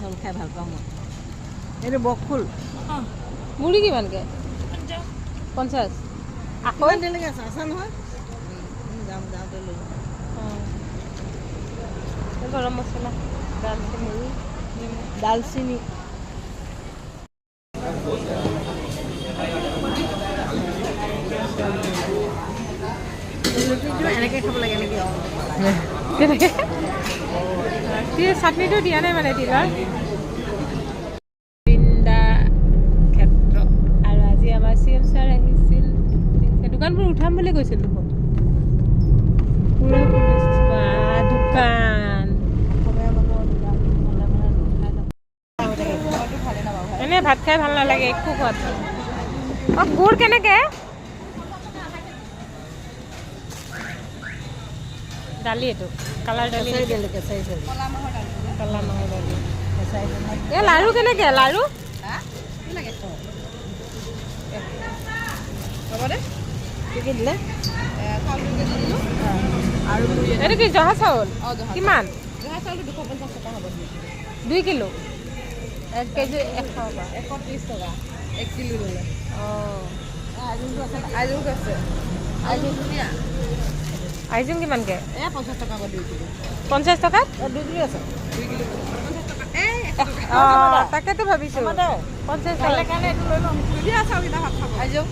চাউল খাই ভাল পাওঁ মই। এইটো বকফুল। মুড়ি কিমানকে? 50। আকৌ কিমান দেৰিলৈকে আছে? আছা নহয়? যাম, যাওঁতে লৈ যাম। অঁ, গৰম মছলা, দালচেনি, দালচিনি। ৰুটিটো এনেকৈ খাব লাগে, এনেকৈ। কেনেকৈ? চাটনিটো দিয়া নাই মানে তিলৰ। বৃন্দা ক্ষেত্ৰ। আৰু আজি আমাৰ চি এম ছাৰ আহিছিল। দোকানবোৰ উঠাম বুলি কৈছিল দেখোন। পুৰা পুলিচ বা দোকান। অসমীয়া মানুহৰ দোকান হ'লে মানে নুঠাই ন। এনে ভাত খাই ভাল নালাগে, একো সোৱাদ নাই। অঁ, গুৰ কেনেকে? দালি, এইটো কালাৰ দালি। কেঁচাই দালি, কেঁচাই দালি। কালা মাহৰ দালি। কেঁচাই দালি। এই লাৰু কেনেকে লাৰু? কি কি দিলে? এইটো কি জহা চাউল? কিমান? 2 কিলো, 1 কেজি 100। 130 টকা 1 কিলো ল'লে। অঁ। আইজোংটো আছে? আইজোং আছে, আইজোং ধুনীয়া। আইজোং কিমানকে? এ 50 টকা আকৌ 2 কিলো। 50 টকাত? 2 কিলো আছে। 2 কিলো 50 টকা। এই 100 টকা। অঁ, তাকেতো ভাবিছোঁ। দে। 50 টকা। কাইলৈ কাৰণে এইটো লৈ ল'ম। ধুনীয়া চাউলকেইটা ভাত খাব। আইজোং।